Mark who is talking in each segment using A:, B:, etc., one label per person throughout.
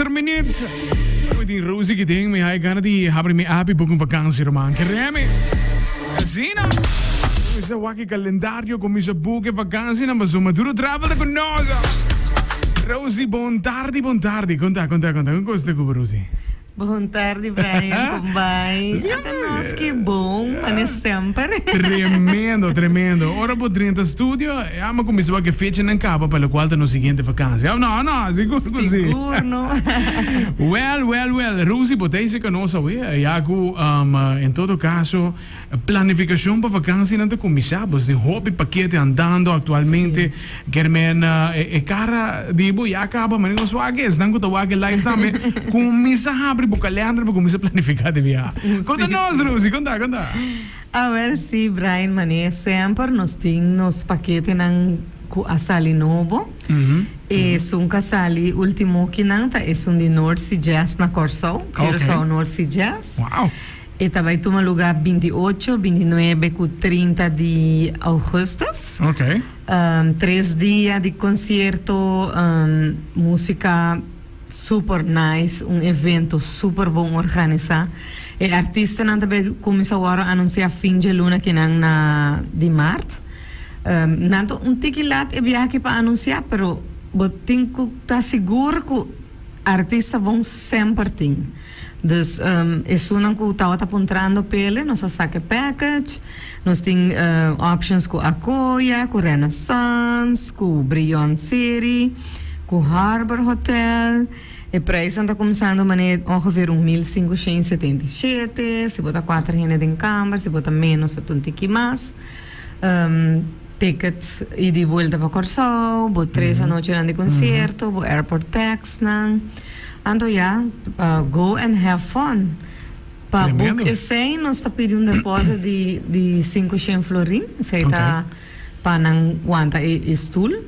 A: 4 minuut. Mi tin Rosie ki den mi hay gana di habri mi app y boek un vakantie ruman. Keremi. Asina. Cuminsa wak e calendario, cuminsa boek e vakantienan pasobra Maduro Travel ta cu nos. Rosie, bon tardi, bon tardi. Conta, conta, conta. Con cos ta cu bo, Rosie?
B: Bon tardi Brian, con bai? Ata nos ki bon, mane semper.
A: Tremendo, tremendo. Ora bo drenta studio, ya mi a cuminsa wak e fechanan caba pa locual ta nos siguiente vakantie. Of no, no, sigur cu si.
B: Sigur no.
A: Well, well, well, Rosie, bo ta hasi cu nos awe, ya cu en todo caso Planificacion pa vakansinan ta cuminsa, bo tin hopi pakete andando actualmente. Kermen e cara di bo ya caba, manera nos wak esnan cu ta wak e live tambe, cuminsa habri bo calender pa cuminsa planifica di biaha. Conta nos Rosie, conta, conta.
B: Awel si Brian, manera semper nos tin nos paketenan cu a sali nobo. Esun cu a sali ultimo kinan ta esun di North Sea Jazz na Corsou, Curaçao North Sea Jazz.
A: Wow.
B: E ta bai tuma lugá binti ocho, 29 ku 30 di ougùstùs.
A: Ok.
B: Tres dia di konsierto, músika super nice, un evento super bon organisá. E artistanan ta bai kuminsá wòrdu anunsiá fin dje luna kinan na di mart. Nan ta un tiki lat e biaha aki pa anunsiá, pero bo tin ku ta sigur ku artista bon semper tin. Dus esunnan ku tabata puntrando p'ele nos a saka e package. Nos tin options ku Akoya, ku Renaissance, ku Brion City, ku Harbor Hotel. E prijsnan ta kuminsando manera ongeveer un 1577, si bo ta kuater hende den kamber, si bo ta menos ta un tiki mas. Ticket ida i buelta pa Kòrsou, bo tres anochinan di konsierto, bo airport taxnan. Anto ya, go and have fun. Pa book esei nos ta pidi un deposit di di sinku shen florin, esei ta pa nan wanta e stoel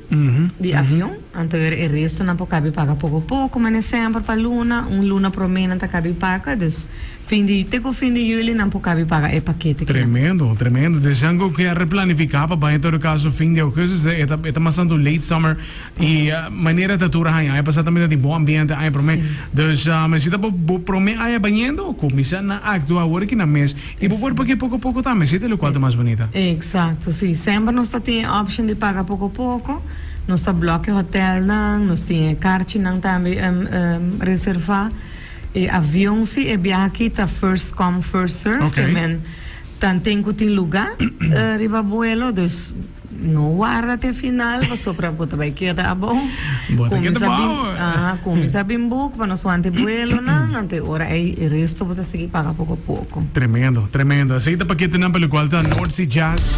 B: di avion. Anto e resto nan por kabi paga poko poko, mane semper pa luna, un luna prome nan ta kabi paga, dus Fin di, te ku fin di juli nan por kabi paga e pakete kinan.
A: Tremendo, tremendo. Desean ku kier replanifiká pa bai en todo kaso fin di augustus, e ta e ta mas tantu late summer i manera ta tur aña. Aña pasá tambe ta tin bon ambiente aña promé. Dus si ta bo bo promé aña bañendo, kuminsá na aktua awor aki na mes i bo por paga poko poko tambe, si ta lokual ta mas bunita.
B: Eksakto, si. Semper nos ta tin e option di paga poko poko. Nos ta blòk e hotèlnan, nos tin e karchinan tambe reservá. E avion si e biaha aki ta first come first serve
A: Ok.
B: ke men tanten ku tin luga riba buelo dus no warda te final pasobra bo ta bai keda abou.
A: Bo ta keda
B: Kuminsa bin
A: abou.
B: aha kuminsa bin boek pa nos wanta e buelonan anto e ora ei e resto bo ta sigui paga poko poko.
A: Tremendo, tremendo. Esei ta paketenan pa lokual ta North Sea Jazz,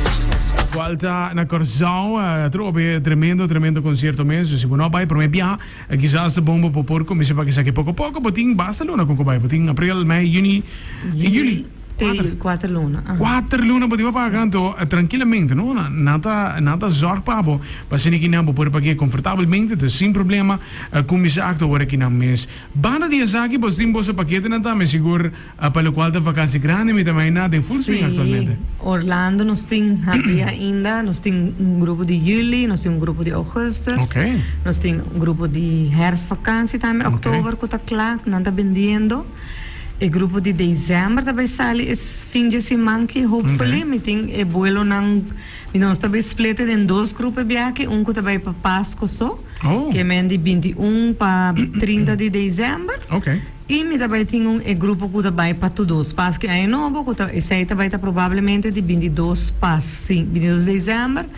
A: lokual ta na Kòrsou. Atrobe tremendo, tremendo konsierto mes. Si bo no a bai promé biaha, Kisas ta bon bo por kuminsá pa esaki poko poko. Bo tin basta luna ku bai. Bo tin april, mei, yüni i yüli.
B: Kuater. Kuater luna.
A: Kuater luna bo tin pa paga. Anto trankilamente no. Nan ta nan ta zòrg pa bo pa asina kinan bo por pag'é konfortabelmente. Dus sin problema kuminsá aktua ora kinan mes. Banda di esaki bo tin boso paketenan tambe sigur. Pa locual ta vakantie grandi mi ta mainá den full swing actualmente.
B: Sí, Orlando nos tin habri ainda, nos tin un grupo di juli, nos tin un grupo di augustus,
A: Ok.
B: nos tin un grupo di herfstvakantie tambe,
A: Ok.
B: oktober cu ta cla, nan ta bendiendo. E grupo di december ta bay sali e fin dje siman ki hopefully
A: Ok.
B: mi tin e buelonan, mi nos ta bay split den dos grupo e biaha, un cu ta bay pa Pasco so,
A: Oh.
B: ke men di 21 pa 30 di december.
A: Ok.
B: I mi ta bai tin un e grupo ku ta bai pa tur dos Paski Aña Nobo ku ta esei ta bai ta probablemente di 22 pa 22 december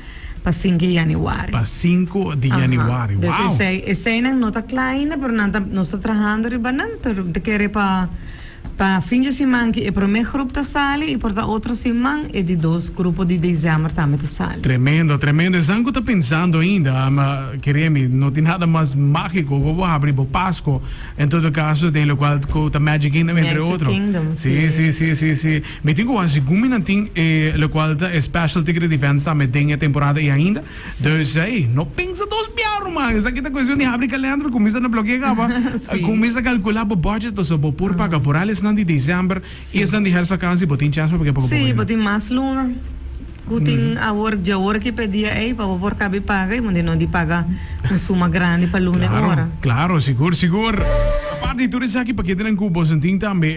B: pa 5 di januari.
A: Pa 5 di januari,
B: Dus
A: wow!
B: esei eseinan no ta kla ainda pero nan ta nos ta trahando riba nan pero mi ta kere pa pa fin dje siman ki e prome grup ta sali i por ta otro siman e di dos grupo di december tambe ta sali.
A: Tremendo, tremendo. Esnan ku ta pensando ainda, ma kere mi no tin nada mas magico ku bo habri bo Pasco En todo caso, den locual cu ta Magic Kingdom entre
B: Magic
A: otro.
B: Kingdom,
A: Sí,
B: sí.
A: sí, sí, sí, sí. Mi tin cu haci gumi nan tin e locual ta e special ticket events tambe den e temporada y ainda. Dus, hey, no pensa dos bia, ruman. Esaki ta cuestion di habri calender, cuminsa na bloquea caba.
B: Sí.
A: Cuminsa calcula bo budget pasobra bo por paga vooral esnan di december y esnan di herfstvakantie, bo tin chance pa paga poco poco.
B: Sí, bo tin mas luna. Ku tin awor djawor ki p'e dia ei pa bo por kabi paga i bo no di paga un suma grandi pa luna e
A: Claro,
B: ora.
A: claro, sigur, sigur. Aparte di tur esaki paketenan ku boso tin tambe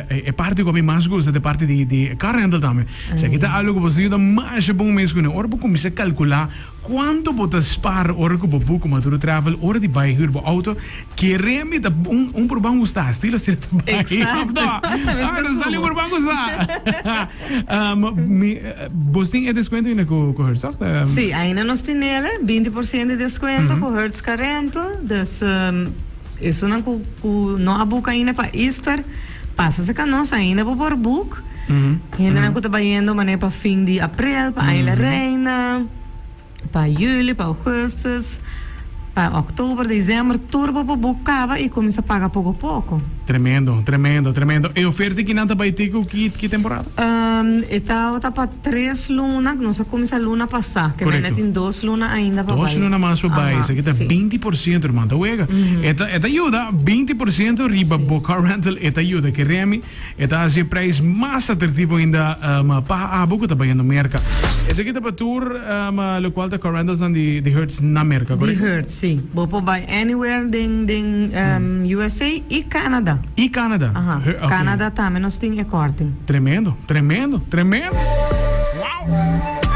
A: e parti ku ami mas gusta ta e parti di car rental tambe. Esaki ta algo ku boso yuda masha bon mes kuné. Ora bo kuminsá kalkulá kuantu bo ta spar ora ku bo book Maduro Travel ora di bai hür bo auto, kere mi ta un un por ban gusta, estilo asina ta bai.
B: Exacto.
A: Ah, ta sali un por ban gusta. Mi bos tin e descuento ainda ku ku Hertz toch?
B: Sí, ainda nos tin ele, 20% di descuento ku Hertz Car Rental. Dus esunnan ku ku no a book ainda pa Easter, pasa cerca nos ainda bo por book. Hendenan ku ta bayendo manera pa fin di aprel, pa Aña la Reina, pa juli, pa augustus, pa oktober, december, tur bo por book caba y cuminsa paga poco poco.
A: Tremendo, tremendo, tremendo. E oferta kinan ta bay te cu ki ki temporada?
B: E tabata pa tres luna, nos a cuminsa luna pasa, ke
A: Correcto.
B: mende tin dos luna ainda pa
A: Dos
B: bay.
A: luna mas pa bay,
B: Aha,
A: esaki ta
B: si.
A: 20% ruman, ta wega. E ta e ta yuda, 20% riba bo car rental e ta yuda. Ke Remy E ta hasi e prijs mas atractivo ainda pa abo cu ta bayendo Merca. Esaki ta pa tur locual ta car rentalsnan di Hertz na Merca,
B: Di
A: correcto?
B: Hertz, si. Bo por bay anywhere den den USA y Canada.
A: Y Canada?
B: Aha.
A: Ok.
B: Canada tambe nos tin e korting.
A: Tremendo, tremendo, tremendo! Wow!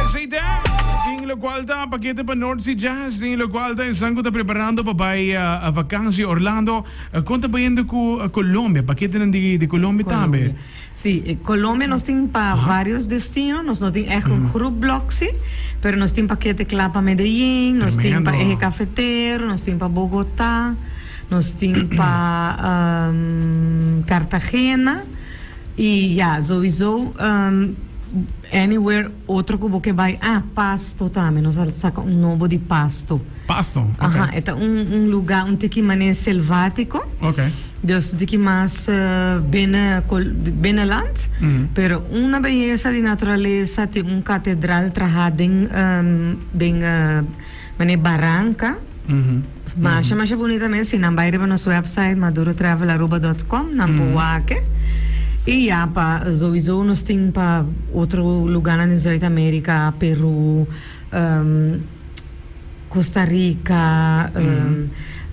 A: Esey ta. Tin locual ta pakete pa North Sea Jazz, tin locual ta esnan cu ta preparando pa bay vakantie Orlando. Kon ta bayendo ku Colombia? Paketenan di Colombia tambe?
B: Si, Colombia nos tin pa varios destino, nos no tin echt un groep blok si, pero nos tin pakete kla pa Medellin, nos tin pa Eje Cafetero, nos tin pa Bogota, nos tin pa Cartagena y ya, sowiso anywhere otro ku bo ke bai, ah, Pasto tambe, nos a saka un nobo di Pasto.
A: Pasto, ok.
B: Aha, e ta un un lugar un tiki manera selvatico.
A: Ok.
B: Dus un tiki mas binnen binnenland. Pero una beyesa di naturalesa, tin un catedral traha den den manera baranca. Masha masha bunita mes, si nan bay riba nos website madurotravelaruba dot com nan por wak e. Y ya pa sowiso nos tin pa otro lugarnan den Zuid America, Peru. Costa Rica,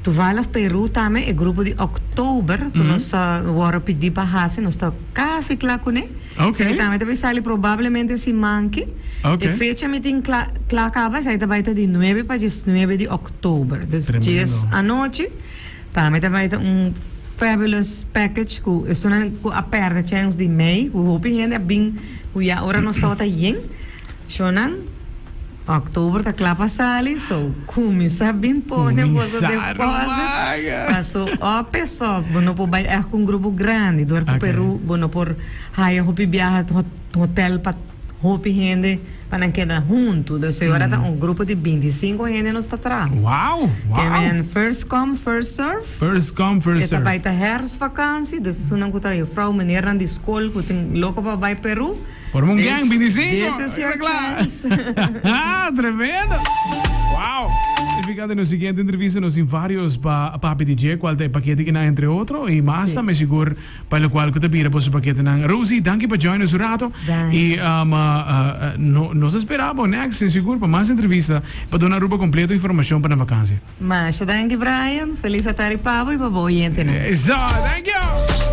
B: toevallig Peru tambe, e grupo di oktober ku nos ta wòrdu pidi pa hasi, nos ta kasi kla kuné. Esei tambe ta bai sali probablemente e siman aki. E fecha mi tin kla kla kaba, esei ta bai ta di nuebe pa diesnuebe di oktober. Dus dies anochi tambe ta bai ta un fabulous package ku esunnan ku a pèrdè chèns di mei, ku hopi hende a bin ku ya ora nos tabata yen. Shownan, Oktober ta kla pa sali, so kuminsá bin pone boso deposit paso op es op. Bo no por bai ègt ku un grupo grandi, dor ku Peru bo no por haya hopi biaha hotel pa hopi hende pa nan keda huntu. Dus e ora ta un grupo di 25 hende nos ta traha.
A: Wow, wow.
B: Ke men first come first serve.
A: First come first serve.
B: E ta bai ta herfstvakantie, dus esunnan ku ta juffrouw, meneernan di skol ku tin loko pa bai Peru.
A: Forma un gang, 25.
B: This is your chance.
A: Tremendo! Wow! Significa den nos siguiente entrevista nos tin varios pa papia di dje, cual ta e pakete kinan entre otro y mas tambe sigur pa locual cu ta bira boso paketenan. Rosie, danki pa join nos un rato.
B: Danki.
A: Y um, uh, uh, no, nos ta spera bo next sin sigur pa mas entrevista pa duna Aruba completo informacion pa nan vakantie.
B: Masha danki Brian, feliz atari pa bo y pa bo oyentenan.
A: Eso, thank you!